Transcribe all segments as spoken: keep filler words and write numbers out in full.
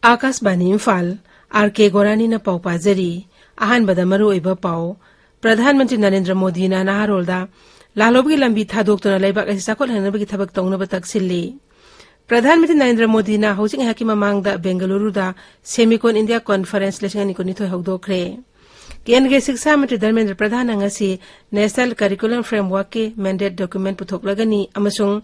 ꯑꯥꯀꯥꯁꯕꯥꯅꯤ Imphal, R ꯀꯦ ꯒꯣꯔꯥꯅꯤꯅ ꯄꯥꯎ ꯄꯥꯖꯔꯤ꯫ ꯑꯍꯥꯟꯕꯗ ꯃꯔꯨꯑꯣꯏꯕ ꯄꯥꯎ꯫ ꯄ꯭ꯔꯙꯥꯟ ꯃꯟꯇ꯭ꯔꯤ ꯅꯔꯦꯟꯗ꯭ꯔ ꯃꯣꯗꯤꯅ ꯅꯍꯥꯔꯣꯜꯗ ꯂꯥꯜꯍꯧꯕꯒꯤ ꯂꯝꯕꯤ ꯊꯥꯗꯣꯛꯇꯨꯅ ꯂꯩꯕꯥꯛ ꯑꯁꯤ ꯆꯥꯎꯈꯠꯍꯟꯅꯕꯒꯤ ꯊꯕꯛ ꯇꯧꯅꯕ ꯇꯛꯁꯤꯜꯂꯤ꯫ ꯄ꯭ꯔꯙꯥꯟ ꯃꯟꯇ꯭ꯔꯤ ꯅꯔꯦꯟꯗ꯭ꯔ ꯃꯣꯗꯤꯅ ꯍꯧꯖꯤꯛ ꯉꯥꯏꯍꯥꯛꯀꯤ ꯃꯃꯥꯡꯗ ꯕꯦꯡꯒꯂꯨꯔꯨꯗ ꯁꯦꯃꯤꯀꯣꯟ ꯏꯟꯗꯤꯌꯥ ꯀꯣꯟꯐꯔꯦꯟꯁ ꯂꯤꯁꯤꯡ ꯑꯅꯤ ꯀꯨꯟꯅꯤꯊꯣꯏ ꯍꯧꯗꯣꯛꯈ꯭ꯔꯦ꯫ ꯀꯦꯟꯗ꯭ꯔꯒꯤ ꯁꯤꯛꯁꯥ ꯃꯟꯇ꯭ꯔꯤ ꯙꯔꯃꯦꯟꯗ꯭ꯔ ꯄ꯭ꯔꯙꯥꯟꯅ ꯉꯁꯤ ꯅꯦꯁꯅꯦꯜ ꯀꯔꯤꯀꯨꯂꯝ ꯐ꯭ꯔꯦꯝꯋꯥꯔꯛꯀꯤ ꯃꯦꯟꯗꯦꯠ ꯗꯣꯀ꯭ꯌꯨꯃꯦꯟ ꯄꯨꯊꯣꯛꯂꯒꯅꯤ ꯑꯃꯁꯨꯡ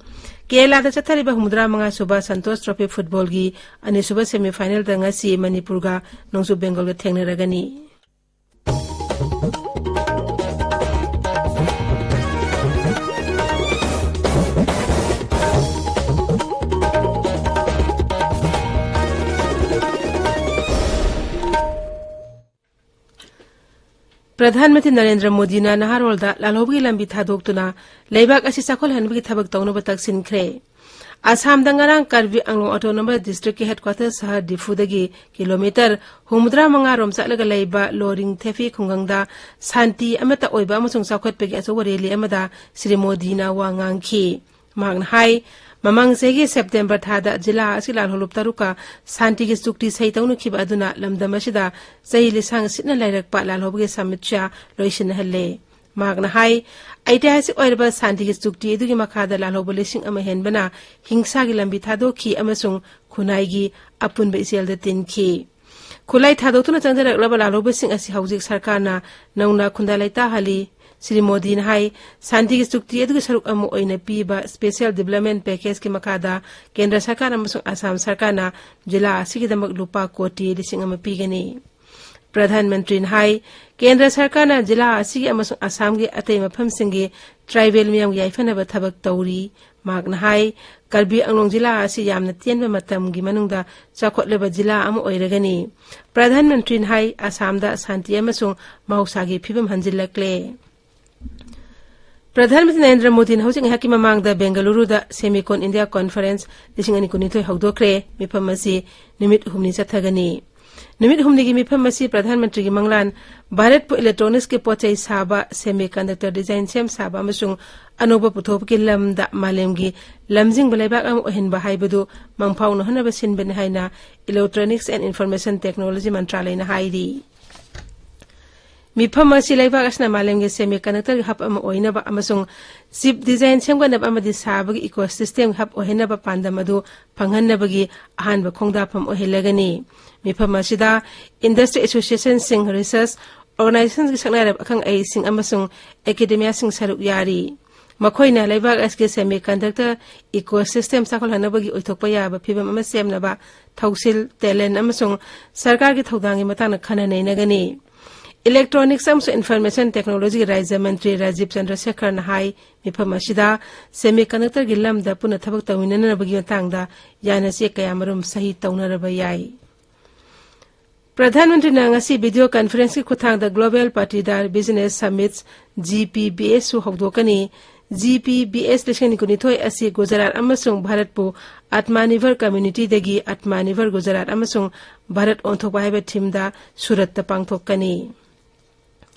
ꯀꯦꯔꯂꯥꯗ ꯆꯠꯊꯔꯤꯕ ꯍꯨꯝꯐꯨꯇꯔꯥ ꯃꯉꯥ ꯁꯨꯕ ꯁꯟꯇꯣꯁ ꯇ꯭ꯔꯣꯐꯤ ꯐꯨꯠꯕꯣꯜꯒꯤ ꯑꯅꯤꯁꯨꯕ ꯁꯦꯃꯤꯐꯥꯏꯅꯦꯜꯗ ꯉꯁꯤ ꯃꯅꯤꯄꯨꯔꯒ ꯅꯣꯡꯆꯨꯞ ꯕꯦꯡꯒꯣꯜꯒ ꯊꯦꯡꯅꯔꯒꯅꯤ꯫ ꯄ꯭ꯔꯙꯥꯟ ꯃꯟꯇ꯭ꯔꯤ ꯅꯔꯦꯟꯗ꯭ꯔ ꯃꯣꯗꯤꯅ ꯅꯍꯥꯔꯣꯜꯗ ꯂꯥꯜꯍꯧꯕꯒꯤ ꯂꯝꯕꯤ ꯊꯥꯗꯣꯛꯇꯨꯅ ꯂꯩꯕꯥꯛ ꯑꯁꯤ ꯆꯥꯎꯈꯠꯍꯟꯕꯒꯤ ꯊꯕꯛ ꯇꯧꯅꯕ ꯇꯛꯁꯤꯟꯈ꯭ꯔꯦ꯫ ꯑꯁꯥꯝꯗ ꯉꯔꯥꯡ ꯀꯥꯔꯕꯤ ꯑꯪꯂꯣꯡ ꯑꯣꯇꯣꯅꯣꯃꯁ ꯗꯤꯁꯇ꯭ꯔꯤꯛꯀꯤ ꯍꯦꯗꯀ꯭ꯋꯥꯇꯔ ꯁꯍꯔ ꯗꯤꯐꯨꯗꯒꯤ ꯀꯤꯂꯣꯃꯤꯇꯔ ꯍꯨꯝꯐꯨꯇꯔꯥ ꯃꯉꯥ ꯔꯣꯝ ꯆꯠꯂꯒ ꯂꯩꯕ ꯂꯣꯔꯤꯡ ꯊꯦꯐꯤ ꯈꯨꯡꯒꯪꯗ ꯁꯥꯟꯇꯤ ꯑꯃꯠꯇ ꯑꯣꯏꯕ ꯑꯃꯁꯨꯡ ꯆꯥꯎꯈꯠꯄꯒꯤ ꯑꯆꯧꯕ ꯔꯦꯂꯤ ꯑꯃꯗ ꯁ꯭ꯔꯤ ꯃꯣꯗꯤꯅ ꯋꯥ ꯉꯥꯡꯈꯤ꯫ ꯃꯍꯥꯛꯅ ꯍꯥꯏ, ꯃꯃꯥꯡ ꯆꯍꯤꯒꯤ ꯁꯦꯞꯇꯦꯝꯕꯔ ꯊꯥꯗ ꯖꯤꯂꯥ ꯑꯁꯤ ꯂꯥꯜꯍꯧꯂꯨꯞ ꯇꯔꯨꯛꯀ ꯁꯥꯟꯇꯤꯒꯤ ꯆꯨꯛꯇꯤ ꯁꯩ ꯇꯧꯅꯈꯤꯕ ꯑꯗꯨꯅ ꯂꯝꯗꯝ ꯑꯁꯤꯗ ꯆꯍꯤ ꯂꯤꯁꯥꯡ ꯁꯤꯠꯅ ꯂꯩꯔꯛꯄ ꯂꯥꯜꯍꯧꯕꯒꯤ ꯁꯃꯁ꯭ꯌꯥ ꯂꯣꯏꯁꯤꯟꯅꯍꯜꯂꯦ꯫ ꯃꯍꯥꯛꯅ ꯍꯥꯏ, ꯑꯩꯇꯤꯍꯥꯁꯤꯛ ꯑꯣꯏꯔꯕ ꯁꯥꯟꯇꯤꯒꯤ ꯆꯨꯛꯇꯤ ꯑꯗꯨꯒꯤ ꯃꯈꯥꯗ ꯂꯥꯜꯍꯧꯕ ꯂꯤꯁꯤꯡ ꯑꯃ ꯍꯦꯟꯕꯅ ꯍꯤꯡꯁꯥꯒꯤ ꯂꯝꯕꯤ ꯊꯥꯗꯣꯛꯈꯤ ꯑꯃꯁꯨꯡ ꯈꯨꯟꯅꯥꯏꯒꯤ ꯑꯄꯨꯟꯕ ꯏꯆꯦꯜꯗ ꯇꯤꯟꯈꯤ꯫ ꯈꯨꯠꯂꯥꯏ ꯊꯥꯗꯣꯛꯇꯨꯅ ꯆꯪꯖꯔꯛꯂꯕ ꯂꯥꯜꯍꯧꯕꯁꯤꯡ ꯑꯁꯤ ꯍꯧꯖꯤꯛ ꯁꯔꯀꯥꯔꯅ ꯅꯧꯅ ꯈꯨꯟꯗꯥ ꯂꯩꯇꯥꯍꯜꯂꯤ꯫ ꯁ꯭ꯔꯤ ꯃꯣꯗꯤꯅ ꯍꯥꯏ, ꯁꯥꯟꯇꯤꯒꯤ ꯆꯨꯛꯇꯤ ꯑꯗꯨꯒꯤ ꯁꯔꯨꯛ ꯑꯃ ꯑꯣꯏꯅ ꯄꯤꯕ ꯁ꯭ꯄꯦꯁꯦꯜ ꯗꯤꯕꯂꯞꯃꯦꯟ ꯄꯦꯀꯦꯖꯀꯤ ꯃꯈꯥꯗ ꯀꯦꯟꯗ꯭ꯔ ꯁꯔꯀꯥꯔ ꯑꯃꯁꯨꯡ ꯑꯁꯥꯝ ꯁꯔꯀꯥꯔꯅ ꯖꯤꯂꯥ ꯑꯁꯤꯒꯤꯗꯃꯛ ꯂꯨꯄꯥ ꯀꯣꯇꯤ ꯂꯤꯁꯤꯡ ꯑꯃ ꯄꯤꯒꯅꯤ꯫ ꯄ꯭ꯔꯙꯥꯟ ꯃꯟꯇ꯭ꯔꯤꯅ ꯍꯥꯏ, ꯀꯦꯟꯗ꯭ꯔ ꯁꯔꯀꯥꯔꯅ ꯖꯤꯂꯥ ꯑꯁꯤꯒꯤ ꯑꯃꯁꯨꯡ ꯑꯁꯥꯝꯒꯤ ꯑꯇꯩ ꯃꯐꯝꯁꯤꯡꯒꯤ ꯇ꯭ꯔꯥꯏꯕꯦꯜ ꯃꯤꯌꯥꯝꯒꯤ ꯌꯥꯏꯐꯅꯕ ꯊꯕꯛ ꯇꯧꯔꯤ꯫ ꯃꯍꯥꯛꯅ ꯍꯥꯏ, ꯀꯔꯕꯤ ꯑꯪꯂꯣꯡ ꯖꯤꯂꯥ ꯑꯁꯤ ꯌꯥꯝꯅ ꯇꯦꯟꯕ ꯃꯇꯝꯒꯤ ꯃꯅꯨꯡꯗ ꯆꯥꯎꯈꯠꯂꯕ ꯖꯤꯂꯥ ꯑꯃ ꯑꯣꯏꯔꯒꯅꯤ꯫ ꯄ꯭ꯔꯙꯥꯟ ꯃꯟꯇ꯭ꯔꯤꯅ ꯍꯥꯏ, ꯑꯁꯥꯝꯗ ꯁꯥꯟꯇꯤ ꯑꯃꯁꯨꯡ ꯃꯍꯧꯁꯥꯒꯤ ꯐꯤꯕꯝ ꯍꯟꯖꯤꯜꯂꯛꯂꯦ꯫ ꯄ꯭ꯔꯙꯥꯟ ꯃꯟꯇ꯭ꯔꯤ ꯅꯔꯦꯟꯗ꯭ꯔ ꯃꯣꯗꯤꯅ ꯍꯧꯖꯤꯛ ꯉꯥꯏꯍꯥꯛꯀꯤ ꯃꯃꯥꯡꯗ ꯕꯦꯡꯒꯂꯨꯔꯨꯗ Semicon India Conference ꯂꯤꯁꯤꯡ ꯑꯅꯤ ꯀꯨꯟꯅꯤꯊꯣꯏ ꯍꯧꯗꯣꯛꯈ꯭ꯔꯦ꯫ ꯃꯤꯐꯝ ꯑꯁꯤ ꯅꯨꯃꯤꯠ ꯍꯨꯝꯅꯤ ꯆꯠꯊꯒꯅꯤ꯫ ꯅꯨꯃꯤꯠ ꯍꯨꯝꯅꯤꯒꯤ ꯃꯤꯐꯝ ꯑꯁꯤ ꯄ꯭ꯔꯙꯥꯟ ꯃꯟꯇ꯭ꯔꯤꯒꯤ ꯃꯪꯂꯥꯟ, ꯚꯥꯔꯠꯄꯨ electronicsꯀꯤ ꯄꯣꯠ ꯆꯩ ꯁꯥꯕ, semiconductor design ꯁꯦꯝ ꯁꯥꯕ ꯑꯃꯁꯨꯡ ꯑꯅꯧꯕ ꯄꯨꯊꯣꯛꯄꯒꯤ ꯂꯝꯗ ꯃꯥꯂꯦꯝꯒꯤ ꯂꯝꯖꯤꯡꯕ ꯂꯩꯕꯥꯛ ꯑꯃ ꯑꯣꯏꯍꯟꯕ ꯍꯥꯏꯕꯗꯨ ꯃꯪꯐꯥꯎꯅꯍꯟꯅꯕ ꯁꯤꯟꯕꯅꯤ ꯍꯥꯏꯅ Electronics and Information Technology ꯃꯟꯇ꯭ꯔꯥꯂꯌꯅ ꯍꯥꯏꯔꯤ꯫ ꯃꯤꯐꯝ ꯑꯁꯤ ꯂꯩꯕꯥꯛ ꯑꯁꯤꯅ ꯃꯥꯂꯦꯝꯒꯤ semiconductorꯒꯤ hub ꯑꯃ ꯑꯣꯏꯅꯕ ꯑꯃꯁꯨꯡ chip design ꯁꯦꯝꯒꯠꯅꯕ ꯑꯃꯗꯤ ꯁꯥꯕꯒꯤ ecosystemꯒꯤ hub ꯑꯣꯏꯍꯟꯅꯕ ꯄꯥꯟꯗꯝ ꯑꯗꯨ ꯐꯪꯍꯟꯅꯕꯒꯤ ꯑꯍꯥꯟꯕ ꯈꯣꯡꯗꯥꯐꯝ ꯑꯣꯏꯍꯜꯂꯒꯅꯤ꯫ ꯃꯤꯐꯝ ꯑꯁꯤꯗ industry associationꯁꯤꯡ, research organizationꯒꯤ ꯁꯛꯅꯥꯏꯔꯕ ꯑꯈꯪ ꯑꯍꯩꯁꯤꯡ ꯑꯃꯁꯨꯡ academiaꯁꯤꯡ ꯁꯔꯨꯛ ꯌꯥꯔꯤ꯫ ꯃꯈꯣꯏꯅ ꯂꯩꯕꯥꯛ ꯑꯁꯤꯒꯤ semiconductor ecosystem ꯆꯥꯎꯈꯠꯍꯟꯅꯕꯒꯤ ꯑꯣꯏꯊꯣꯛꯄ ꯌꯥꯕ ꯐꯤꯚꯝ ꯑꯃ ꯁꯦꯝꯅꯕ ꯊꯧꯁꯤꯜ, talent ꯑꯃꯁꯨꯡ ꯁꯔꯀꯥꯔꯒꯤ ꯊꯧꯗꯥꯡꯒꯤ ꯃꯇꯥꯡꯗ ꯈꯟꯅ ꯅꯩꯅꯒꯅꯤ꯫ Electronics ꯑꯃꯁꯨꯡ Information Technologyꯒꯤ ꯔꯥꯖ꯭ꯌ ꯃꯟꯇ꯭ꯔꯤ ꯔꯥꯖꯤꯕ ꯆꯟꯗ꯭ꯔꯁꯦꯈꯔꯅ ꯍꯥꯏ, ꯃꯤꯐꯝ ꯑꯁꯤꯗ semiconductorꯒꯤ ꯂꯝꯗ ꯄꯨꯟꯅ ꯊꯕꯛ ꯇꯧꯃꯤꯟꯅꯅꯕꯒꯤ ꯃꯇꯥꯡꯗ ꯌꯥꯅꯆꯦ ꯀꯌꯥꯃꯔꯨꯝ ꯁꯍꯤ ꯇꯧꯅꯔꯕ ꯌꯥꯏ꯫ ꯄ꯭ꯔꯙꯥꯟ ꯃꯟꯇ꯭ꯔꯤꯅ ꯉꯁꯤ video conferenceꯀꯤ ꯈꯨꯠꯊꯥꯡꯗ Global Patidar Business Summits, GPBSꯁꯨ ꯍꯧꯗꯣꯛꯀꯅꯤ꯫ GPBS ꯂꯤꯁꯤꯡ ꯑꯅꯤ ꯀꯨꯟꯅꯤꯊꯣꯏ ꯑꯁꯤ ꯒꯨꯖꯔꯥꯠ ꯑꯃꯁꯨꯡ ꯚꯥꯔꯠꯄꯨ Atmanirbhar Communityꯗꯒꯤ Atmanirbhar Gujarat ꯑꯃꯁꯨꯡ ꯚꯥꯔꯠ ꯑꯣꯟꯊꯣꯛꯄ ꯍꯥꯏꯕ themeꯗ ꯁꯨꯔꯠꯇ ꯄꯥꯡꯊꯣꯛꯀꯅꯤ꯫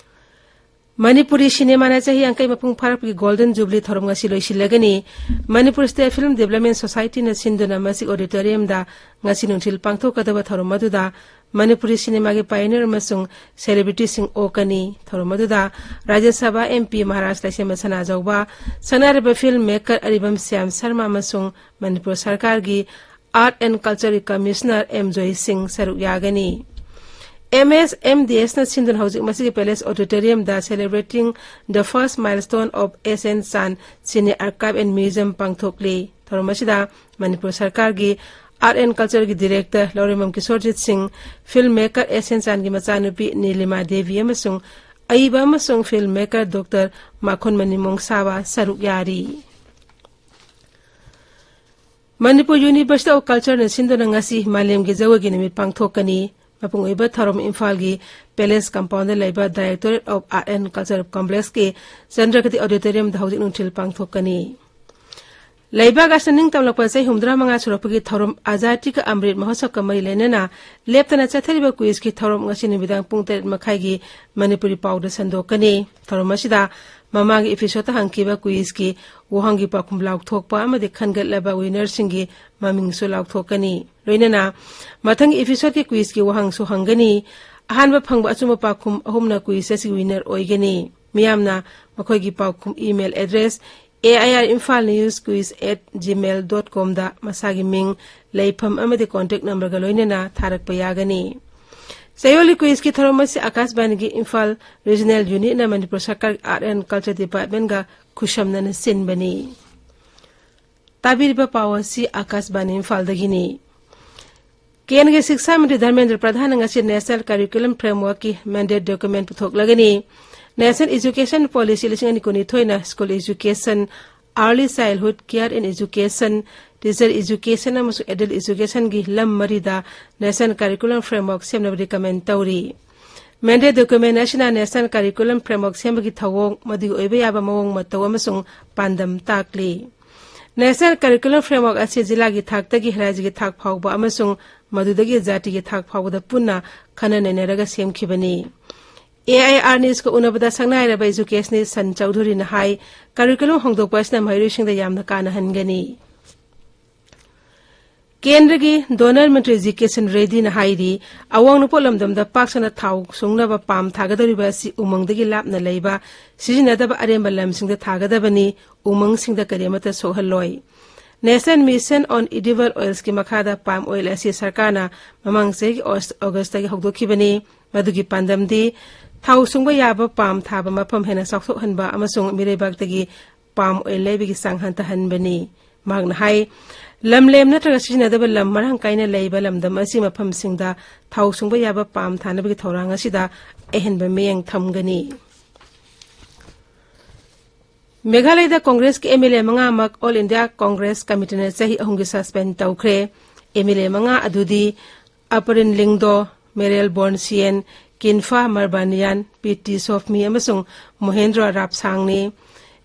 ꯃꯅꯤꯄꯨꯔꯤ ꯁꯤꯅꯦꯃꯥꯅ ꯆꯍꯤ ꯌꯥꯡꯈꯩ ꯃꯄꯨꯡ ꯐꯥꯔꯛꯄꯒꯤ Golden Jubilee ꯊꯧꯔꯝ ꯉꯁꯤ ꯂꯣꯏꯁꯤꯜꯂꯒꯅꯤ꯫ ꯃꯅꯤꯄꯨꯔ State Film Development Societyꯅ ꯁꯤꯟꯗꯨꯅ ꯃꯁꯤ auditoriumꯗ ꯉꯁꯤ ꯅꯨꯡꯊꯤꯜ ꯄꯥꯡꯊꯣꯛꯀꯗꯕ ꯊꯧꯔꯝ ꯑꯗꯨꯗ ꯃꯅꯤꯄꯨꯔꯤ ꯁꯤꯅꯦꯃꯥꯒꯤ pioneer ꯑꯃꯁꯨꯡ celebrityꯁꯤꯡ ꯑꯣꯛꯀꯅꯤ꯫ ꯊꯧꯔꯝ ꯑꯗꯨꯗ ꯔꯥꯖ꯭ꯌ ꯁꯚꯥ MP ꯃꯍꯥꯔꯥꯖ ꯂꯩꯁꯦꯝꯕ ꯁꯅꯥꯖꯥꯎꯕ, ꯁꯛꯅꯥꯏꯔꯕ film maker ꯑꯔꯤꯕꯝ ꯁ꯭ꯌꯥꯝ ꯁꯔꯃ ꯑꯃꯁꯨꯡ ꯃꯅꯤꯄꯨꯔ ꯁꯔꯀꯥꯔꯒꯤ Art and Cultureꯒꯤ Commissioner ꯑꯦꯝ ꯖꯣꯏ ꯁꯤꯡ ꯁꯔꯨꯛ ꯌꯥꯒꯅꯤ꯫ MSMDSꯅ ꯁꯤꯟꯗꯨꯅ ꯍꯧꯖꯤꯛ ꯃꯁꯤꯒꯤ Palace Auditoriumꯗ Celebrating the First Milestone of S N Chan Cine Archive and Museum ꯄꯥꯡꯊꯣꯛꯂꯤ꯫ ꯊꯧꯔꯝ ꯑꯁꯤꯗ ꯃꯅꯤꯄꯨꯔ ꯁꯔꯀꯥꯔꯒꯤ Art and Cultureꯒꯤ Director ꯂꯧꯔꯦꯝꯕꯝ ꯀꯤꯁꯣꯔꯖꯤꯠ ꯁꯤꯡ, film maker S N Chanꯒꯤ ꯃꯆꯥꯅꯨꯄꯤ ꯅꯤꯂꯤꯃꯥ ꯗꯦꯕꯤ ꯑꯃꯁꯨꯡ ꯑꯏꯕ ꯑꯃꯁꯨꯡ film maker Doctor ꯃꯥꯈꯣꯟꯃꯅꯤ ꯃꯣꯡꯁꯥꯕ ꯁꯔꯨꯛ ꯌꯥꯔꯤ꯫ ꯃꯅꯤꯄꯨꯔ University of Cultureꯅ ꯁꯤꯟꯗꯨꯅ ꯉꯁꯤ ꯃꯥꯂꯦꯝꯒꯤ ꯖꯒꯣꯏꯒꯤ ꯅꯨꯃꯤꯠ ꯄꯥꯡꯊꯣꯛꯀꯅꯤ꯫ ꯃꯄꯨꯡ ꯑꯣꯏꯕ ꯊꯧꯔꯝ ꯏꯝꯐꯥꯜꯒꯤ Palace Compoundꯗ ꯂꯩꯕ Directorate of Art and Culture Complexꯀꯤ ꯆꯟꯗ꯭ꯔꯒꯇꯤ Auditoriumꯗ ꯍꯧꯖꯤꯛ ꯅꯨꯡꯊꯤꯜ ꯄꯥꯡꯊꯣꯛꯀꯅꯤ꯫ ꯂꯩꯕꯥꯛ ꯑꯁꯤꯅ ꯅꯤꯡꯇꯝꯂꯛꯄ ꯆꯍꯤ ꯍꯨꯝꯐꯨꯇꯔꯥ ꯃꯉꯥ ꯁꯨꯔꯛꯄꯒꯤ ꯊꯧꯔꯝ ꯑꯖꯥꯗꯤ ꯀ ꯑꯃ꯭ꯔꯤꯠ ꯃꯍꯣꯠꯁꯕꯀ ꯃꯔꯤ ꯂꯩꯅꯅ ꯂꯦꯞꯇꯅ ꯆꯠꯊꯔꯤꯕ ꯀ꯭ꯋꯤꯖꯀꯤ ꯊꯧꯔꯝ ꯉꯁꯤ ꯅꯨꯃꯤꯗꯥꯡ ꯄꯨꯡ ꯇꯔꯦꯠ ꯃꯈꯥꯏꯒꯤ ꯃꯅꯤꯄꯨꯔꯤ ꯄꯥꯎꯗ ꯁꯟꯗꯣꯛꯀꯅꯤ꯫ ꯊꯧꯔꯝ ꯑꯁꯤꯗ ꯃꯃꯥꯡꯒꯤ episodeꯇ ꯍꯪꯈꯤꯕ ꯀ꯭ꯋꯤꯖꯀꯤ ꯋꯥꯍꯪꯒꯤ ꯄꯥꯎꯈꯨꯝ ꯂꯥꯎꯊꯣꯛꯄ ꯑꯃꯗꯤ ꯈꯟꯒꯠꯂꯕ winnerꯁꯤꯡꯒꯤ ꯃꯃꯤꯡꯁꯨ ꯂꯥꯎꯊꯣꯛꯀꯅꯤ꯫ ꯂꯣꯏꯅꯅ ꯃꯊꯪꯒꯤ episodeꯀꯤ ꯀ꯭ꯋꯤꯖꯀꯤ ꯋꯥꯍꯪꯁꯨ ꯍꯪꯒꯅꯤ꯫ ꯑꯍꯥꯟꯕ ꯐꯪꯕ ꯑꯆꯨꯝꯕ ꯄꯥꯎꯈꯨꯝ ꯑꯍꯨꯝꯅ ꯀ꯭ꯋꯤꯖ ꯑꯁꯤꯒꯤ winner ꯑꯣꯏꯒꯅꯤ꯫ ꯃꯤꯌꯥꯝꯅ ꯃꯈꯣꯏꯒꯤ ꯄꯥꯎꯈꯨꯝ email address A I R Imphal News Quiz at gmail dot comꯗ ꯃꯁꯥꯒꯤ ꯃꯤꯡ, ꯂꯩꯐꯝ ꯑꯃꯗꯤ contact numberꯒ ꯂꯣꯏꯅꯅ ꯊꯥꯔꯛꯄ ꯌꯥꯒꯅꯤ꯫ ꯆꯌꯣꯜꯒꯤ ꯀ꯭ꯋꯤꯖꯀꯤ ꯊꯧꯔꯝ ꯑꯁꯤ ꯑꯀꯥꯁꯕꯥꯅꯤꯒꯤ ꯏꯝꯐꯥꯜ Regional Unitꯅ ꯃꯅꯤꯄꯨꯔ ꯁꯔꯀꯥꯔꯒꯤ Art and Culture Departmentꯒ ꯈꯨꯠꯁꯝꯅꯅ ꯁꯤꯟꯕꯅꯤ꯫ ꯇꯥꯕꯤꯔꯤꯕ ꯄꯥꯎ ꯑꯁꯤ ꯑꯀꯥꯁꯕꯥꯅꯤ ꯏꯝꯐꯥꯜꯗꯒꯤꯅꯤ꯫ ꯀꯦꯟꯗ꯭ꯔꯒꯤ ꯁꯤꯛꯁꯥ ꯃꯟꯇ꯭ꯔꯤ ꯙꯔꯃꯦꯟꯗ꯭ꯔ ꯄ꯭ꯔꯙꯥꯟꯅ ꯉꯁꯤ National Curriculum Frameworkꯀꯤ mandate document ꯄꯨꯊꯣꯛꯂꯒꯅꯤ꯫ National Education Policy ꯂꯤꯁꯤꯡ ꯑꯅꯤ ꯀꯨꯟꯅꯤꯊꯣꯏꯅ school education, early childhood care and education, teacher education ꯑꯃꯁꯨꯡ adult educationꯒꯤ ꯂꯝ ꯃꯔꯤꯗ National Curriculum Framework ꯁꯦꯝꯅꯕ recommend ꯇꯧꯔꯤ꯫ Mandate document ꯑꯁꯤꯅ National Curriculum Framework ꯁꯦꯝꯕꯒꯤ ꯊꯧꯑꯣꯡ, ꯃꯗꯨꯒꯤ ꯑꯣꯏꯕ ꯌꯥꯕ ꯃꯑꯣꯡ ꯃꯇꯧ ꯑꯃꯁꯨꯡ ꯄꯥꯟꯗꯝ ꯇꯥꯛꯂꯤ꯫ National Curriculum Framework ꯑꯁꯤ ꯖꯤꯂꯥꯒꯤ ꯊꯥꯛꯇꯒꯤ ꯔꯥꯖ꯭ꯌꯒꯤ ꯊꯥꯛ ꯐꯥꯎꯕ ꯑꯃꯁꯨꯡ ꯃꯗꯨꯗꯒꯤ ꯖꯥꯇꯤꯒꯤ ꯊꯥꯛ ꯐꯥꯎꯕꯗ ꯄꯨꯟꯅ ꯈꯟꯅ ꯅꯩꯅꯔꯒ ꯁꯦꯝꯈꯤꯕꯅꯤ꯫ A I R Newsꯀ ꯎꯅꯕꯗ ꯁꯛꯅꯥꯏꯔꯕ educationist ꯁꯟ ꯆꯧꯙꯨꯔꯤꯅ ꯍꯥꯏ, curriculum ꯍꯣꯡꯗꯣꯛꯄ ꯑꯁꯤꯅ ꯃꯍꯩꯔꯣꯏꯁꯤꯡꯗ ꯌꯥꯝꯅ ꯀꯥꯟꯅꯍꯟꯒꯅꯤ꯫ ꯀꯦꯟꯗ꯭ꯔꯒꯤ ꯗꯣꯅꯔ ꯃꯟꯇ꯭ꯔꯤ ꯖꯤ ꯀꯤꯁꯟ ꯔꯦꯗꯤꯅ ꯍꯥꯏꯔꯤ, ꯑꯋꯥꯡ ꯅꯣꯡꯄꯣꯛ ꯂꯝꯗꯝꯗ ꯄꯥꯛ ꯁꯟꯅ ꯊꯥꯎ ꯁꯨꯡꯅꯕ ꯄꯥꯝ ꯊꯥꯒꯗꯧꯔꯤꯕ ꯑꯁꯤ ꯎꯃꯪꯗꯒꯤ ꯂꯥꯞꯅ ꯂꯩꯕ, ꯁꯤꯖꯤꯟꯅꯗꯕ ꯑꯔꯦꯝꯕ ꯂꯝꯁꯤꯡꯗ ꯊꯥꯒꯗꯕꯅꯤ, ꯎꯃꯪꯁꯤꯡꯗ ꯀꯔꯤ ꯑꯃꯠꯇ ꯁꯣꯛꯍꯜꯂꯣꯏ꯫ National Mission on Edible Oilsꯀꯤ ꯃꯈꯥꯗ palm oil ꯑꯁꯤ ꯁꯔꯀꯥꯔꯅ ꯃꯃꯥꯡ ꯆꯍꯤꯒꯤ August, Augustꯇꯒꯤ ꯍꯧꯗꯣꯛꯈꯤꯕꯅꯤ꯫ ꯃꯗꯨꯒꯤ ꯄꯥꯟꯗꯝꯗꯤ ꯊꯥꯎ ꯁꯨꯡꯕ ꯌꯥꯕ ꯄꯥꯝ ꯊꯥꯕ ꯃꯐꯝ ꯍꯦꯟꯅ ꯆꯥꯎꯊꯣꯛꯍꯟꯕ ꯑꯃꯁꯨꯡ ꯃꯤꯔꯩꯕꯥꯛꯇꯒꯤ palm oil ꯂꯩꯕꯒꯤ ꯆꯥꯡ ꯍꯟꯊꯍꯟꯕꯅꯤ꯫ ꯃꯍꯥꯛꯅ ꯍꯥꯏ, ꯂꯝꯂꯦꯝ ꯅꯠꯇ꯭ꯔꯒ ꯁꯤꯖꯤꯟꯅꯗꯕ ꯂꯝ ꯃꯔꯥꯡ ꯀꯥꯏꯅ ꯂꯩꯕ ꯂꯝꯗꯝ ꯑꯁꯤ ꯃꯐꯝꯁꯤꯡꯗ ꯊꯥꯎ ꯁꯨꯡꯕ ꯌꯥꯕ ꯄꯥꯝ ꯊꯥꯅꯕꯒꯤ ꯊꯧꯔꯥꯡ ꯑꯁꯤꯗ ꯑꯍꯦꯟꯕ ꯃꯤꯠꯌꯦꯡ ꯊꯝꯒꯅꯤ꯫ ꯃꯦꯘꯥꯂꯌꯗ ꯀꯣꯡꯒ꯭ꯔꯦꯁꯀꯤ M L A ꯃꯉꯥꯃꯛ All India Congress Committeeꯅ ꯆꯍꯤ ꯑꯍꯨꯝꯒꯤ suspend ꯇꯧꯈ꯭ꯔꯦ꯫ M L A ꯃꯉꯥ ꯑꯗꯨꯗꯤ ꯑꯄꯔꯤꯟ ꯂꯤꯡꯗꯣ, ꯃꯦꯔꯦꯜ ꯕꯣꯟꯁꯤꯌꯦꯟ, ꯀꯤꯟꯐꯥ ꯃꯔꯕꯥꯅꯤꯌꯥꯟ, ꯄꯤ ꯇꯤ ꯁꯣꯐꯃꯤ ꯑꯃꯁꯨꯡ ꯃꯣꯍꯦꯟꯗ꯭ꯔꯣ ꯔꯥꯞꯁꯥꯡꯅꯤ꯫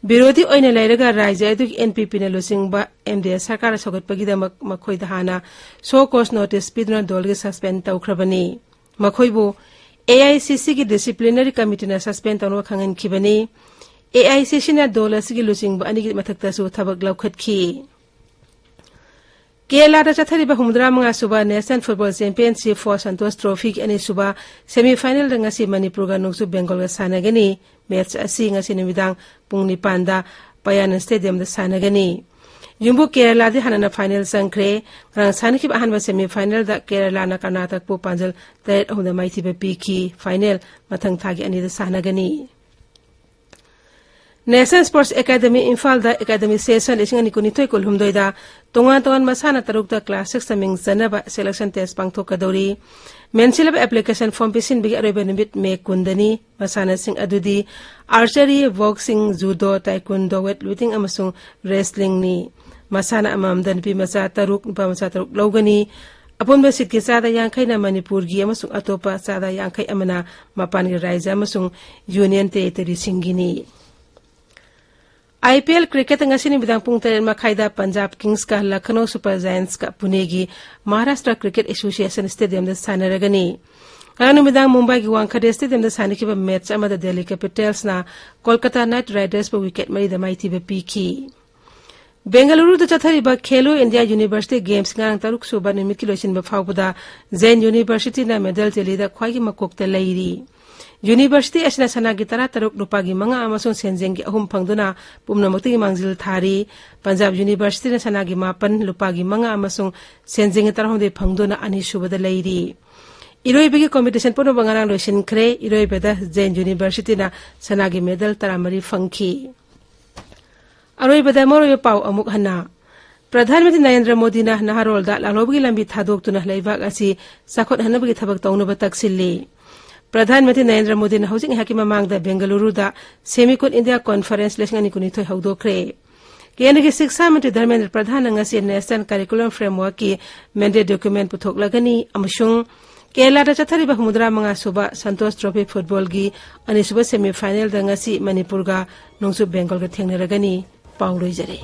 ꯕꯤꯔꯣꯙꯤ ꯑꯣꯏꯅ ꯂꯩꯔꯒ ꯔꯥꯖ꯭ꯌ ꯑꯗꯨꯒꯤ ꯑꯦꯟ ꯄꯤ ꯄꯤꯅ ꯂꯨꯆꯤꯡꯕ ꯑꯦꯝ ꯗꯤ ꯑꯦ ꯁꯔꯀꯥꯔ ꯁꯧꯒꯠꯄꯒꯤꯗꯃꯛ ꯃꯈꯣꯏꯗ ꯍꯥꯟꯅ ꯁꯣ ꯀꯣꯁ ꯅꯣꯇꯤꯁ ꯄꯤꯗꯨꯅ ꯗꯣꯜꯒꯤ ꯁꯁꯄꯦꯟ ꯇꯧꯈ꯭ꯔꯕꯅꯤ꯫ ꯃꯈꯣꯏꯕꯨ ꯑꯦ ꯑꯥꯏ ꯁꯤ ꯁꯤꯒꯤ ꯗꯤꯁꯤꯄ꯭ꯂꯤꯅꯔꯤ ꯀꯃꯤꯇꯤꯅ ꯁꯁꯄꯦꯟ ꯇꯧꯅꯕ ꯈꯪꯍꯟꯈꯤꯕꯅꯤ꯫ ꯑꯦ ꯑꯥꯏ ꯁꯤ ꯁꯤꯅ ꯗꯣꯜ ꯑꯁꯤꯒꯤ ꯂꯨꯆꯤꯡꯕ ꯑꯅꯤꯒꯤ ꯃꯊꯛꯇꯁꯨ ꯊꯕꯛ ꯂꯧꯈꯠꯈꯤ꯫ ꯀꯦꯔꯂꯥꯗ ꯆꯠꯊꯔꯤꯕ ꯍꯨꯝꯐꯨꯇꯔꯥ ꯃꯉꯥ ꯁꯨꯕ National Football Championship for Santosh Trophyꯒꯤ ꯑꯅꯤꯁꯨꯕ semifinalꯗ ꯉꯁꯤ ꯃꯅꯤꯄꯨꯔꯒ ꯅꯣꯡꯆꯨꯞ ꯕꯦꯡꯒꯣꯜꯒ ꯁꯥꯟꯅꯒꯅꯤ꯫ ꯃꯦꯠꯆ ꯑꯁꯤ ꯉꯁꯤ ꯅꯨꯃꯤꯗꯥꯡ ꯄꯨꯡ ꯅꯤꯄꯥꯟꯗ ꯄꯌꯥꯟ ꯁ꯭ꯇꯦꯗꯤꯌꯝꯗ ꯁꯥꯟꯅꯒꯅꯤ꯫ ꯌꯨꯝꯕꯨ ꯀꯦꯔꯂꯥꯗꯤ ꯍꯥꯟꯅꯅ ꯐꯥꯏꯅꯦꯜ ꯆꯪꯈ꯭ꯔꯦ꯫ ꯉꯔꯥꯡ ꯁꯥꯟꯅꯈꯤꯕ ꯑꯍꯥꯟꯕ semifinalꯗ ꯀꯦꯔꯂꯥꯅ ꯀꯔꯅꯥꯇꯛꯄꯨ ꯄꯥꯟꯖꯜ ꯇꯔꯦꯠ ꯑꯍꯨꯝꯗ ꯃꯥꯏꯊꯤꯕ ꯄꯤꯈꯤ꯫ ꯐꯥꯏꯅꯦꯜ ꯃꯊꯪ ꯊꯥꯒꯤ ꯑꯅꯤꯗ ꯁꯥꯟꯅꯒꯅꯤ꯫ National Sports Academy ꯏꯝꯐꯥꯜꯗ academic session ꯂꯤꯁꯤꯡ ꯑꯅꯤ ꯀꯨꯟꯅꯤꯊꯣꯏ ꯀꯨꯟꯍꯨꯝꯗꯣꯏꯗ ꯇꯣꯉꯥꯟ ꯇꯣꯉꯥꯟ ꯃꯁꯥꯟꯅ ꯇꯔꯨꯛꯇ class sixꯇ ꯃꯤꯡ ꯆꯟꯅꯕ selection test ꯄꯥꯡꯊꯣꯛꯀꯗꯧꯔꯤ꯫ ꯃꯦꯟꯁꯤꯜꯂꯕ application form ꯄꯤꯁꯤꯟꯕꯒꯤ ꯑꯔꯣꯏꯕ ꯅꯨꯃꯤꯠ ꯃꯦ ꯀꯨꯟꯗꯅꯤ꯫ ꯃꯁꯥꯟꯅꯁꯤꯡ ꯑꯗꯨꯗꯤ archery, boxing, judo, taekwondo, weightlifting ꯑꯃꯁꯨꯡ wrestlingꯅꯤ꯫ ꯃꯁꯥꯟꯅ ꯑꯃꯃꯝꯗ ꯅꯨꯄꯤ ꯃꯆꯥ ꯇꯔꯨꯛ, ꯅꯨꯄꯥ ꯃꯆꯥ ꯇꯔꯨꯛ ꯂꯧꯒꯅꯤ꯫ ꯑꯄꯨꯟꯕ seatꯀꯤ ꯆꯥꯗ ꯌꯥꯡꯈꯩꯅ ꯃꯅꯤꯄꯨꯔꯒꯤ ꯑꯃꯁꯨꯡ ꯑꯇꯣꯞꯄ ꯆꯥꯗ ꯌꯥꯡꯈꯩ ꯑꯃꯅ ꯃꯄꯥꯟꯒꯤ ꯔꯥꯖ꯭ꯌ ꯑꯃꯁꯨꯡ Union Territoryꯁꯤꯡꯒꯤꯅꯤ꯫ IPL cricketꯇ ꯉꯁꯤ ꯅꯨꯃꯤꯗꯥꯡ ꯄꯨꯡ ꯇꯔꯦꯠ ꯃꯈꯥꯏꯗ ꯄꯟꯖꯥꯕ ꯀꯤꯡꯁꯀ ꯂꯈꯅꯧ ꯁꯨꯄꯔ ꯖꯥꯏꯟꯁꯀ ꯄꯨꯅꯦꯒꯤ ꯃꯍꯥꯔꯥꯁꯇ꯭ꯔ Cricket Association Stadiumꯗ ꯁꯥꯟꯅꯔꯒꯅꯤ꯫ ꯉꯔꯥꯡ ꯅꯨꯃꯤꯗꯥꯡ ꯃꯨꯝꯕꯥꯏꯒꯤ ꯋꯥꯡꯈꯗꯦ ꯁ꯭ꯇꯦꯗꯤꯌꯝꯗ ꯁꯥꯟꯅꯈꯤꯕ ꯃꯦꯠꯆ ꯑꯃꯗ ꯗꯦꯜꯂꯤ ꯀꯦꯄꯤꯇꯦꯜꯁꯅ ꯀꯣꯜꯀꯇꯥ ꯅꯥꯏꯠ ꯔꯥꯏꯗꯔꯁꯄꯨ ꯋꯤꯀꯦꯠ ꯃꯔꯤꯗ ꯃꯥꯏꯊꯤꯕ ꯄꯤꯈꯤ꯫ ꯕꯦꯡꯒꯂꯨꯔꯨꯗ ꯆꯠꯊꯔꯤꯕ ꯈꯦꯂꯣ ꯏꯟꯗꯤꯌꯥ ꯌꯨꯅꯤꯚꯔꯁꯤꯇꯤ ꯒꯦꯝꯁ ꯉꯔꯥꯡ ꯇꯔꯨꯛ ꯁꯨꯕ ꯅꯨꯃꯤꯠꯀꯤ ꯂꯣꯏꯁꯤꯟꯕ ꯐꯥꯎꯕꯗ ꯖꯦꯟ ꯌꯨꯅꯤꯚꯔꯁꯤꯇꯤꯅ ꯃꯦꯗꯜ ꯇꯦꯂꯤꯗ ꯈ꯭ꯋꯥꯏꯒꯤ ꯃꯀꯣꯛꯇ ꯂꯩꯔꯤ꯫ ꯌꯨꯅꯤꯚꯔꯁꯤꯇꯤ ꯑꯁꯤꯅ ꯁꯅꯥꯒꯤ ꯇꯔꯥꯇꯔꯨꯛ, ꯂꯨꯄꯥꯒꯤ ꯃꯉꯥ ꯑꯃꯁꯨꯡ ꯁꯦꯟꯖꯦꯡꯒꯤ ꯑꯍꯨꯝ ꯐꯪꯗꯨꯅ ꯄꯨꯝꯅꯃꯛꯇꯒꯤ ꯃꯥꯡꯖꯤꯜ ꯊꯥꯔꯤ꯫ ꯄꯟꯖꯥꯕ ꯌꯨꯅꯤꯚꯔꯁꯤꯇꯤꯅ ꯁꯅꯥꯒꯤ ꯃꯥꯄꯟ, ꯂꯨꯄꯥꯒꯤ ꯃꯉꯥ ꯑꯃꯁꯨꯡ ꯁꯦꯟꯖꯦꯡꯒꯤ ꯇꯔꯥꯍꯨꯝꯗꯣꯏ ꯐꯪꯗꯨꯅ ꯑꯅꯤꯁꯨꯕꯗ ꯂꯩꯔꯤ꯫ ꯏꯔꯣꯏꯕꯒꯤ competition ꯄꯨꯝꯅꯃꯛ ꯉꯔꯥꯡ ꯂꯣꯏꯁꯤꯟꯈ꯭ꯔꯦ꯫ ꯏꯔꯣꯏꯕꯗ ꯖꯦꯟ ꯌꯨꯅꯤꯚꯔꯁꯤꯇꯤꯅ ꯁꯅꯥꯒꯤ ꯃꯦꯗꯜ ꯇꯔꯥꯃꯔꯤ ꯐꯪꯈꯤ꯫ ꯑꯔꯣꯏꯕꯗ ꯃꯔꯨꯑꯣꯏꯕ ꯄꯥꯎ ꯑꯃꯨꯛ ꯍꯟꯅ꯫ ꯄ꯭ꯔꯙꯥꯟ ꯃꯟꯇ꯭ꯔꯤ ꯅꯔꯦꯟꯗ꯭ꯔ ꯃꯣꯗꯤꯅ ꯅꯍꯥꯔꯣꯜꯗ ꯂꯥꯜꯍꯧꯕꯒꯤ ꯂꯝꯕꯤ ꯊꯥꯗꯣꯛꯇꯨꯅ ꯂꯩꯕꯥꯛ ꯑꯁꯤ ꯆꯥꯎꯈꯠꯍꯟꯅꯕꯒꯤ ꯊꯕꯛ ꯇꯧꯅꯕ ꯇꯛꯁꯤꯜꯂꯤ꯫ ꯄ꯭ꯔꯙꯥꯟ ꯃꯟꯇ꯭ꯔꯤ ꯅꯔꯦꯟꯗ꯭ꯔ ꯃꯣꯗꯤꯅ ꯍꯧꯖꯤꯛ ꯉꯥꯏꯍꯥꯛꯀꯤ ꯃꯃꯥꯡꯗ ꯕꯦꯡꯒꯂꯨꯔꯨꯗ Semicon India Conference ꯂꯤꯁꯤꯡ ꯑꯅꯤ ꯀꯨꯟꯅꯤꯊꯣꯏ ꯍꯧꯗꯣꯛꯈ꯭ꯔꯦ꯫ ꯀꯦꯟꯗ꯭ꯔꯒꯤ ꯁꯤꯛꯁꯥ ꯃꯟꯇ꯭ꯔꯤ ꯙꯔꯃꯦꯟꯗ꯭ꯔ ꯄ꯭ꯔꯙꯥꯟꯅ ꯉꯁꯤ National Curriculum Frameworkꯀꯤ mandate document ꯄꯨꯊꯣꯛꯂꯒꯅꯤ ꯑꯃꯁꯨꯡ ꯀꯦꯔꯂꯥꯗ ꯆꯠꯊꯔꯤꯕ ꯍꯨꯝꯐꯨꯇꯔꯥ ꯃꯉꯥ ꯁꯨꯕ ꯁꯟꯇꯣꯁ ꯇ꯭ꯔꯣꯐꯤ ꯐꯨꯠꯕꯣꯜꯒꯤ ꯑꯅꯤꯁꯨꯕ ꯁꯦꯃꯤꯐꯥꯏꯅꯦꯜꯗ ꯉꯁꯤ ꯃꯅꯤꯄꯨꯔꯒ ꯅꯣꯡꯆꯨꯞ ꯕꯦꯡꯒꯣꯜꯒ ꯊꯦꯡꯅꯔꯒꯅꯤ꯫ ꯄꯥꯎ ꯂꯣꯏꯖꯔꯦ꯫